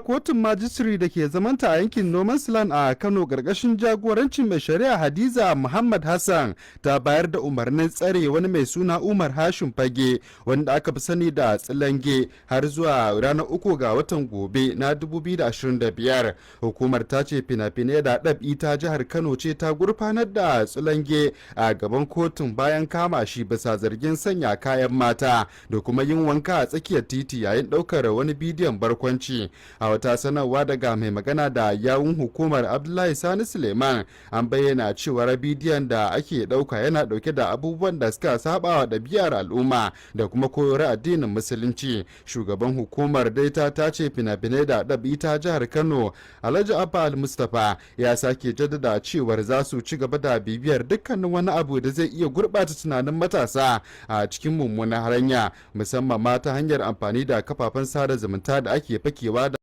Kotun majistiri da ke zamanta a yankin No Man's Land a Kano, karkashin jagorancin mai shari'a Hadiza Muhammad Hassan, ta bayar da umarnin tsare wani mai suna Umar Hashim Fage, wanda aka fi sani da Tsilange, har zuwa ranar 3 ga watan gobe na 2025. Hukumar ta ce fina-finai da ɗab'i ta jihar Kano ce ta gurfanar da Tsilange a gaban kotun bayan kama shi bisa zargin sanya kayan mata da kuma yin wanka a tsakiyar titi yayin ɗaukar wani bidiyon barkwanci. A wata sanarwa daga mai magana da yawun hukumar, Abdullahi Sani Suleiman, an bayyana cewar bidiyon da ake ɗauka yana ɗauke da abubuwan da suka saba wa ɗabi'ar al'umma da kuma koyar addinin Musulunci. Shugaban hukumar dai ta tace fina-finai da ɗab'i ta jihar Kano, Alhaji Abba Al-Mustapha, ya sake jaddada cewar za su ci gaba da bibiyar dukkanin wani abu da zai iya gurɓata tunanin matasa a cikin mummunan hanya, musamman ma ta hanyar amfani da kafafen sada zumunta da ake fakewa da